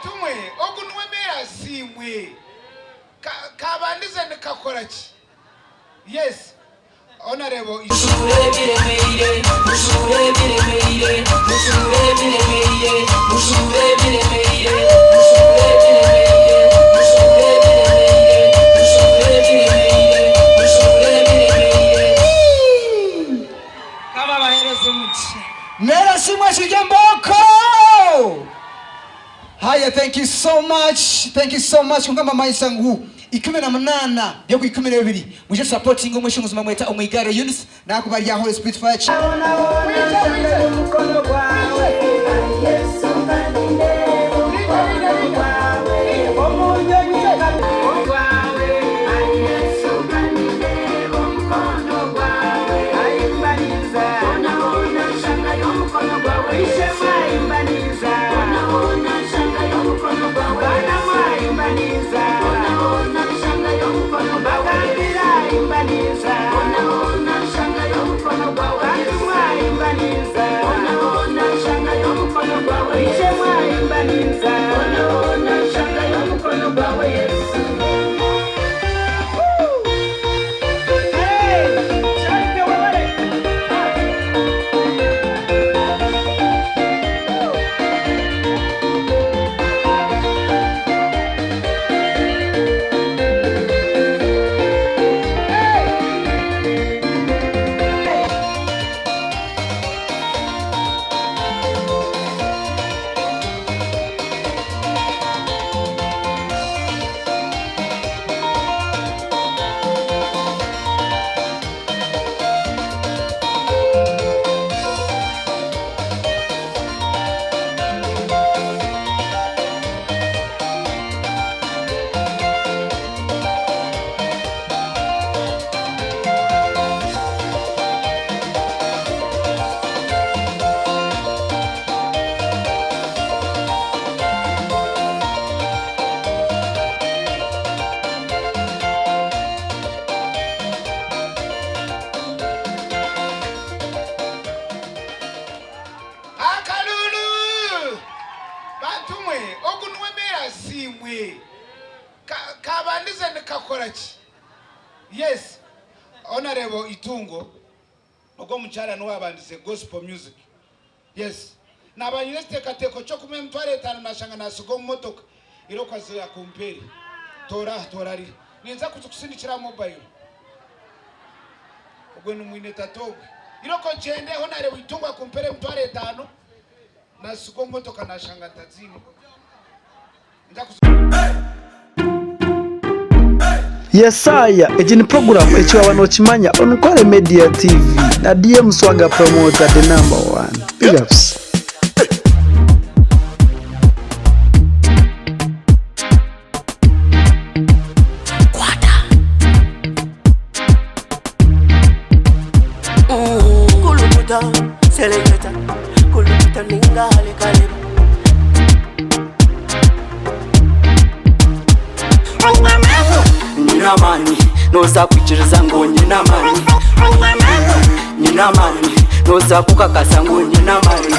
Bantumwe, ogu niwe meeya asiimwe. Ka, kabandize nikakora ki? Yes, Honourable Mushuure ebiremeire, mushuure ebiremeire, mushuure ebiremeire, mushuure ebiremeire, mushuure ebiremeire, mushuure ebiremeire, mushuure ebiremeire, mushuure ebiremeire. Mukama abahereze omugisha. Mera simwe kirya embooko. Haya thank you so much thank you so much kwonka mbamanyisa ngu 18 by'oku 12 mwije tusapotinge omweshongozi bamweta Omwigare Eunice nakuba ari aha Holy Spirit Fire Church. Akaruuru! Bantu mwe, ogu niwe meeya asiimwe. Ka, kabandize nikakora ki? Yes, Honourable Itungo, ogwo omukyara niwe wabandize gospel music. Yes, naba nyine ekiteekateeko ky'okumuha emitwaro etaano nashanga nasiga omu motoka. Irooko aze akumpeere. Toora aha, toora hariya. Ninza kuzikusindikira aha mobile. Ogwe ni mwine tata ogwe. Irooko ogyende Honourable Itungo akumpeere emitwaro etaano, nasiga omu motoka nashanga ntaziine. Ninza kuzi. Yesaya egi ni puroguramu eki waaba nookimanya on Nkore Media TV na DM Swagger Promoter the number one. Big ups. Kulukuta, seleketa, kulukuta ninga halekaleba. Nyine amaani noza kwikiriza ngu nyine amaani Nyine amaani noza kukakasa ngu nyine amaani.